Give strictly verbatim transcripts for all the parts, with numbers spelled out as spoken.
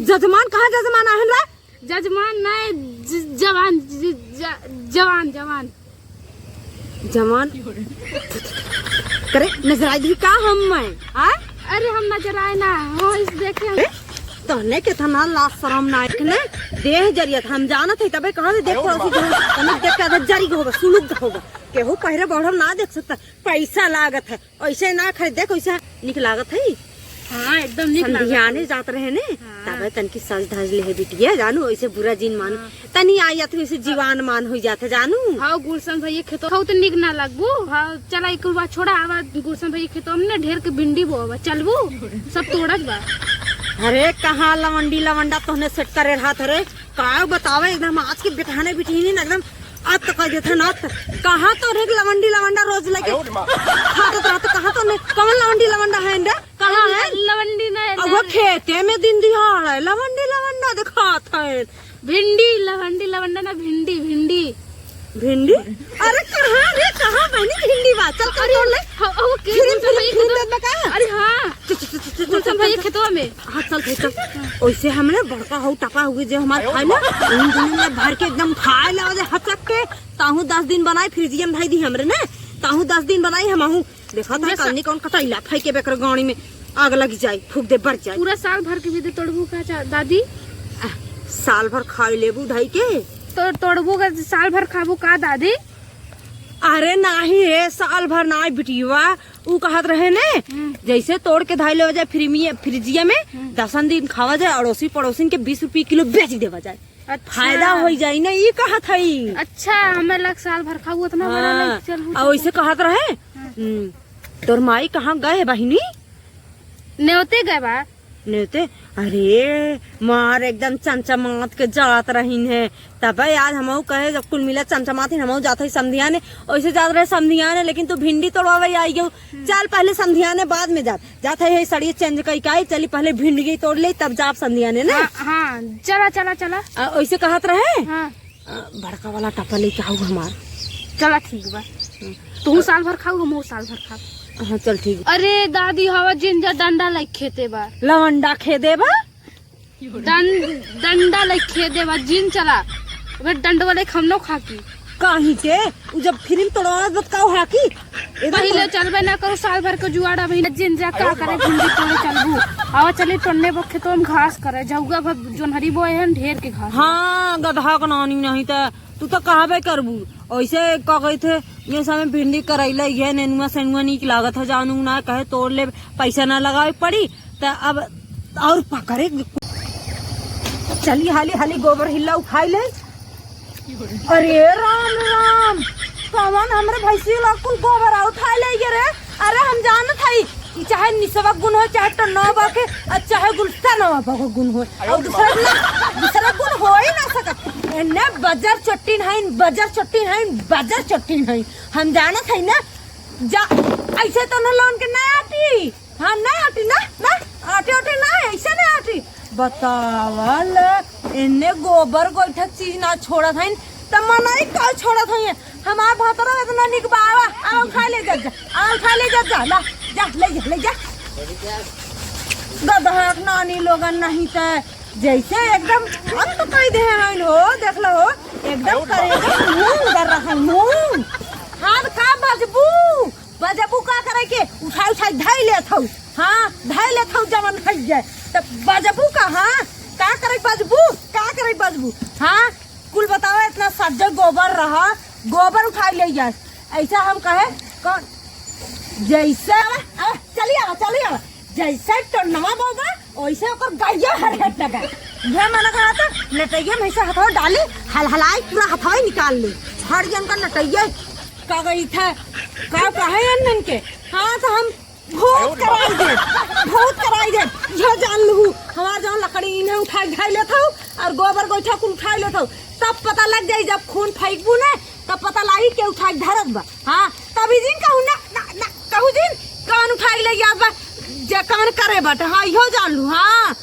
जजमान कहाँ जजमान आहन रे? जजमान नहीं, ज-, जवान, ज-, ज-, जवान, जवान। जवान। करे, नजर आई दी का हम मैं? आ? अरे हम नजर आए ना, हो इस देखे हम। ए? तोहने के तना लाज शरम ना है ने? देह जरियत हम जानत है, तबे कहा देख थोड़ा सी जरूर, तने देख के आदत जरी होगा, सुलुक होगा। केहू पहिरे बढ़ल ना देख सकता, पैसा लागत है। ऐसे ना खरीद, देख, ऐसे निक लागत है। हाँ, एकदम निक लागत है। संधियाने जात रहे ने, हाँ। तबे तनकी सज धज ले है बिटिया, जानू, ऐसे बुरा जिन मानू। हाँ। तनी आई जात है, ऐसे जीवान मान हो जात है, जानू। हाँ, गुलशन भैया खेतो, हाँ, तो निक ना लगबू। हाँ, चला, एक बार छोड़ा, आवा, गुलशन भैया खेतो, हमने ढेर के भिंडी बोवा, चलबू? सब तोड़त बा। अरे, कहाँ लवंडी लवंडा तोहने सेट करे रहा था रे? का बतावे, एकदम आज के बिठाने बिठीनी ना, एकदम अत कर देत है ना, अत। कहाँ तो रे लवंडी लवंडा रोज लेके आयो रे माँ। खात रहत, कहाँ तो ने, कौन लवंडी लवंडा है रे? कहाँ है? लवंडी ना है, अब वो ना। खेते में दिन दिहाड़ है, लवंडी लवंडा दिखात है। भिंडी, लवंडी लवंडा ना, भिंडी, भिंडी। भिंडी? अरे कहाँ रे, कहाँ बहनी भिंडी बा? चल, चल, अरे, तोड़ ले। हाँ, ओके, फिर, गुलशन फिर, भैया फिर खेतवा देत बा का? अरे हाँ। चल, चल, चल, चल, चल, गुलशन चल, भैया चल। खेतवा में। हाँ, चल भाई, चल। ओइसे हमरे बड़का हऊ टपा हुए जे हमार खाए ना, उन दुनों में भर के एकदम खाए लावा जे हचक के, ताहू दस दिन बनाई, फ्रिजिया में धई दी हमरे ने, ताहू दस दिन बनाई, हमहू देखा था पूरा सा- कालनी कौन कतैला फेंके बेकर गाड़ी में आग लग जाई, फूक दे, बढ़ जाई। पूरा साल भर के भी दे तोड़बू का चा-, दादी? आ, साल भर खाई लेबू धई के? तो तोड़बू का साल भर खाबू का दादी? अरे नाही हे, साल भर नाही बिटिया, ऊ कहत रहे ने, हम्म। जैसे तोड़ के धाई लेवा जाए फ्रिमिया, फ्रिजिया में, हम्म। दसन दिन खावा जाए, अड़ोसी पड़ोसिन के बीस रुपये किलो बेच देवा जाए। अच्छा। फायदा होई जाई ना, ई कहत हई। अच्छा, हमें लग साल भर खाऊ उतना बड़ा हाँ, नहीं, चल, आ वैसे कहत रहे, हम्म। हम्म, तोर माई कहाँ गए बहिनी? नेवते गए बा। नेवते? अरे, मार एकदम चमचमात के जात रहीन है। तबे आज हमहू कहे, जब कुल मिला चमचमात ही, हमहू जात हई समधियाने, ओइसे जात रहे समधियाने, लेकिन तू भिंडी तोड़वावे आई गयो। हम्म। चल पहले समधियाने, बाद में जात, जात है, ये साड़ी चेंज कई के आई, चली पहले भिंडी तोड़ ले, तब जाब समधियाने ने। हाँ, हाँ, चला, चला, चला। आ, ओइसे कहत रहे? हाँ। अ, बड़का वाला टपा लेके आऊ हमार। चला ठीक बा। हम्म। तू साल भर खाऊ, हमहू साल भर खाऊ। हाँ, चल ठीक। अरे दादी, हवा जिन जा डंडा लाइक खेते बा। लवंडा खेदे बा? डं-, डंडा लाइक खेदे बा, जिन चला। ओकर डंडवा लाइक हम नो खा की। काहे के? उ जब फिल्म तोड़वावत बा, त का हाकी? एकदम पहिले चलबे ना करू, साल भर के जुआड़ अबही न जिन जा, का करे, भिंडी तोड़े चलबू। आवा चली टन्ने बा खेतवा में घास करे, जौगा भर जोनहरी बोए हन, ढेर के घास। हाँ, गदहा के नानी नहीं त तू त कहबे करबू। ऐसे का कहत है, ये समय भिंडी करैला, ये नेनुआ सेनुआ नीक लागत है, जानू ना कहे तोड़ ले, पैसा ना लगावे पड़ी, त अब और पकड़े। चली हाली हाली गोबर हिल्ला उठाई ले। अरे राम राम, कवन हमरे भैंसी ला कुल गोबर उठाई ले गे रे। अरे हम जानत हई कि चाहे निसवा गुण हो, चाहे टन्नवा के, और चाहे गुलशनवा के गुण हो, और दूसरा गुण, दूसरा गुण हो ही ना सकत। एन्ने बजर चट्टी नहीं, बजर चट्टी नहीं, बजर चट्टी नहीं। हम जानत हई ना, जा, ऐसे तो न लोन के ना आटी। हाँ, ना आटी ना, ना, आटे, आटे ना, ऐसे ना आटी। बतावल, एन्ने गोबर गोइठा चीज ना छोड़त हईन, त मनई का छोड़त हईन? हमार भतरा इतना निक बा, आवा, आवा, उठा ले जा, जा, आवा, उठा ले जा, जा, ला, जा, ले जा, ले जा। गदहा के नानी लोगन नहीं त जैसे एकदम अंत कई दे हईन हो, देख लो हो, एकदम करेजा मूंग दर रहा है, मूंग। हाथ का बजबू? बजबू का करे के? उठाई उठाई धई लेत हऊ। हाँ, धई लेत हऊ जवन खई जाए। त बजबू का, हाँ? का करे बजबू? का करे बजबू? हाँ? कुल बतावा, इतना सज्जो गोबर रहा, गोबर उठाई ले जाए। ऐसा हम कहे, कौन? जैसे, आवा, आवा, चली आवा, चली आवा। जैसे टोन्नवा बोबा, ओइसे ओकर गइया हर हेट लगा। ये मना कहा था, नटैया में से हथवा डाली, हलहलाई पूरा हथवा ही निकाल ली। हर जन का नटैया का गई था, का कहे अनन के? हाँ, तो हम भूत कराई दे, भूत कराई दे। यह जान लू, हमार जौन लकड़ी इन्हें उठाई धई लेत हऊ, और गोबर गोइठा कुल उठाई लेत हऊ, तब पता लग जाई, जब खून फेंकबू ने, तब पता लागी के उठाई धरत बा। हाँ, तभी जिन कहू ना, ना, ना, कहू जिन, कौन उठाई ले जात बा, जे कौन करे बट, हाँ, इहो जान लू, हाँ,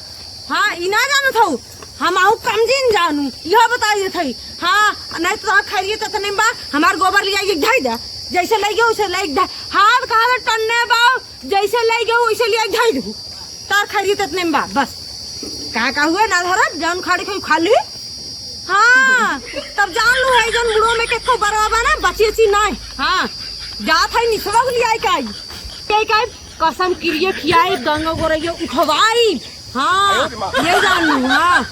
हाँ, ई ना जानत हऊ, हम आहू कम जिन जानू, इहो बताई देत हई, हाँ, नहीं तो तोहर खैरियत एतने में बा, हमार गोबर लिया के धई दे, जैसे लई गयो, वैसे लई दे, हाथ कहाँ में टन्ने बा, जैसे लई गयो, वैसे लिया के धई दू, तोहर खैरियत एतने में बा, बस। का का हुए ना धरब, जौन खाड़ी खाई खा ली। हाँ, तब जान लू है, जौन बुढ़ो में केको बरवा बा ना, बची उची नाई। हाँ, जात है निसवा को लियाई काई। के काई, कसम किरिए खियाई, गंगा गोरैया उठवाई। हाँ, ये जान लू, हाँ।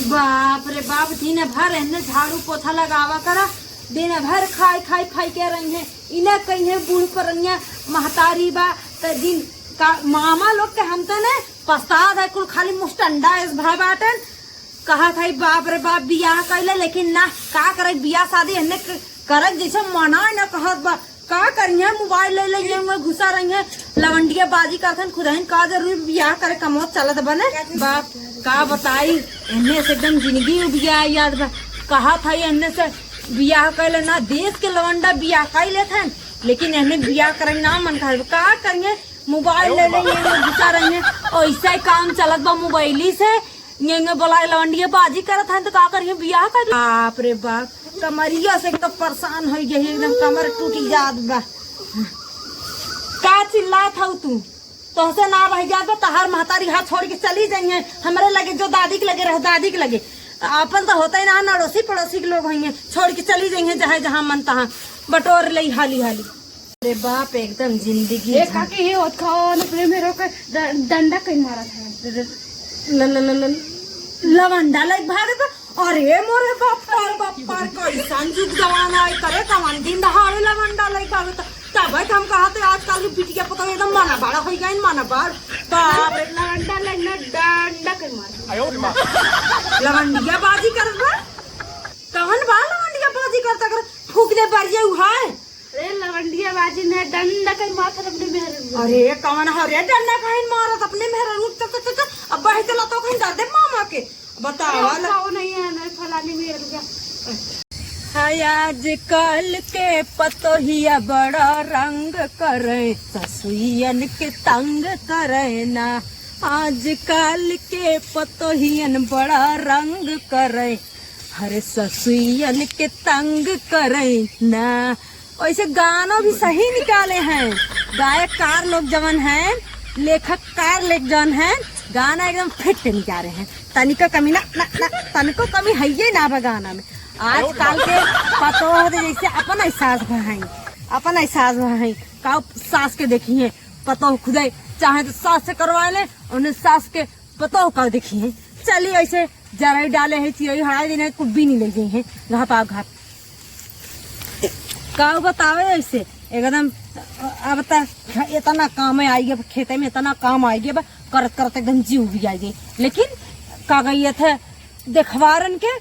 बाप रे बाप, दिन भर एहने झाड़ू पोछा लगावा करा, दिन भर खाई, खाई, खाई के रही है। इन्हें कहीं है बूढ़ परनिया महतारी बा, त दिन का मामा लोग के हम त ने पछतात है, कुल खाली मुस्टंडा एस भा बाटन। कहत है, "बाप रे बाप, बियाह कइले, लेकिन ना, का करे, बियाह शादी एहने क-, करे जैसे मना न कहत बा।" का करिहे, मोबाइल ले ले, ये में घुसा रही है, लवंडिया बाजी करथन, खुदहिन का जरूरी बियाह करे, कमो चलत बने। बाप, का बताई, एहने से एकदम जिंदगी उबिया याद बा। कहत है, एहने से बियाह कइले ना, देश के लवंडा बियाह कइ लेथन, लेकिन एहने बियाह करे ना मन कहत बा। का करिहे, मोबाइल ले ले, ये में घुसा रही है, ऐसा ही काम चलत बा मोबाइली से। ये में बोला लवंडिया बाजी करत हैं, तो का करिए, बियाह कर। बाप रे बाप, कमरिया से एकदम परेशान हो गई, एकदम कमर टूटी जात बा। का चिल्लात हऊ तू? तोहसे ना रह जात बा, तहार महतारी हाथ छोड़ के चली जाई है। हमरे लगे जो दादी के लगे रहो, दादी के लगे। आपन तो होता ही ना, अड़ोसी पड़ोसी के लोग होइए, छोड़ के चली जाई है, जहाँ जहाँ मन तहाँ बटोर ले हाली हाली। अरे बाप, एकदम जिंदगी ए झंड। काकी, ये होत खाओ, अपने मेरे को ड-, डंडा कहीं मारा था। ल-, ल-, ल-, ल-, लवंडा लाइक भागे तो, अरे मोरे बाप, पार बाप, पार, कैसन जुग जमाना है, करे कवन दिन दहाड़े लवंडा लाइक भागे तो, तब है हम कहा थे आजकल की बिटिया पता एकदम माना बड़ा हो गई, माना बड़, बाप रे। लवंडा लाइक ना, डंडा कहीं मारा। लवंडिया बाजी करत बा, कवन बा लवंडिया बाजी करता कर, फूक दे बरिया उहाए। अरे लवंडिया बाजी ने डंडा कहीं मारत अपने मेहररुआ। अरे कवन हो रे डंडा कहीं मारत अपने मेहररुआ? चल, चल, चल, चल। अब बहे चला तो कहीं दर्दे मामा के। बतावा अरे ला। खाओ नहीं है, नहीं फलानी मेहररुआ। हाय आजकल के पतोहिया बड़ा रंग करे, ससुइयन के तंग करे ना। आजकल के पतोहियन बड़ा रंग करे, हर ससुइयन के तंग करे ना। वैसे गाना भी सही निकाले हैं, गायककार लोग जवन हैं, लेखककार लोग जवन हैं, गाना एकदम फिट निकाले हैं। तनिको कमी ना, ना, ना, तनिको कमी है ये ना बा गाना में। आजकल के पतोह दे जैसे अपन एहसास बहाई, अपन एहसास बहाई। का सास के देखी है, पतोह खुदे चाहे तो सास से करवा ले, उन्हें सास के पतोह का देखी है। चली ऐसे जरई डाले है, चिरई हड़ाई देने, कुल बीनी ले गई है, घापा घाप। का बतावे ऐसे एकदम, अब त इतना काम है आई गया, खेते में इतना काम आई गया बा, करत करत एकदम जीव भी आई गई। लेकिन का कहिए थे देखवारन के,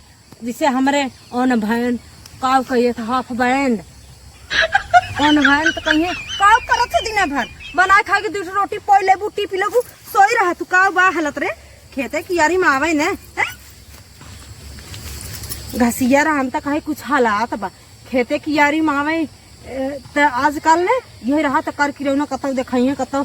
जैसे हमरे ओन भैन, का कहिए थे हाफ बैंड, ओन भैन तो कहिए का करत है दिन भर, बना खा के दू ठो रोटी पोई लेबू, टीपी लेबू, सोई रहा तू। का बा हालत रे, खेते कियारी में आवे ने, हैं? घसिया रहा हम त कहे कुछ हालात बा, खेते कियारी में आवे। ए, त आजकल ने यही रहा त कर किरौना कतौ देखइहे, कतौ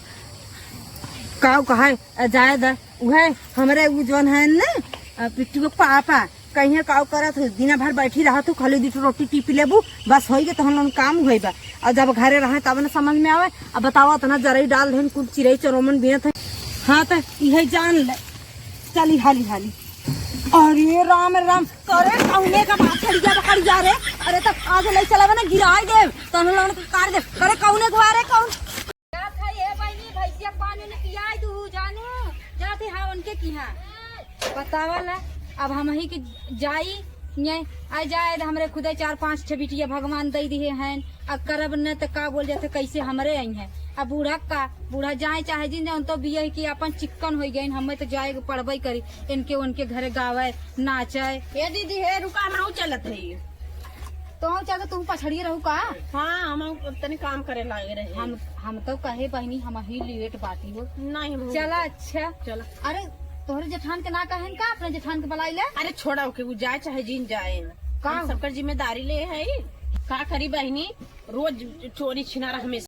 काऊ कहे, अ, जाए द। उहे हमरे उ जौन है ने, अ, पिट्टू के पापा, कहिए काऊ करत हो, दिना भर बैठी रहत हो, खाली दू ठो रोटी टीपी लेबू, बस होई गे, तोहन लोगन काम होई बा। और जब घरे रहे तब न समझ में आवे। अब बतावा, इतना जरई डाल देन, कुल चिरई चरोमन बिनत है। हाँ त इहे जान ले, चली हाली हाली। अरे राम राम, करे कौने का बात खड़ी जा, खड़ी जा रे। अरे त आज ले चलावे ना, गिराई देव, तोहन लोगन के कार दे। करे कौने को आ रे, कौन? जात है ये बहिनी, भैंसिया पानी ने पियाई दू जानू, जात है हाँ उनके की हाँ। बतावा ला, अब हम ही के जाई, ये आ जाए त हमरे खुदे चार पाँच ठे बिटिया भगवान दे दिए हैं, अब करब न त का बोल जाते, कैसे हमरे आई हैं। अब बूढ़ा का, बूढ़ा जाए चाहे जिन जाए, तो बिया की अपन चिक्कन हो गए, हमें तो जाए के पड़बे करी, इनके उनके घरे गावे, नाचे। हे दीदी, हे रुका, हम रहू चलत है। तो हम चल, तू पछड़िए रहू का? हाँ, हम तनी काम करे लागे रहे। हम, हम तो कहे बहिनी, हम ही लेट बाटी हो। नहीं, हम चला, अच्छा। चला। अरे, तोहरे जेठान के ना कहेन का, अपने जेठान के बुलाई ले। अरे, छोड़ा ओके, वो जाए चाहे जिन जाए। का हम हो? सबकर जिम्मेदारी ले है। का करी बहिनी, रोज चोरी छिनारा हमेशा।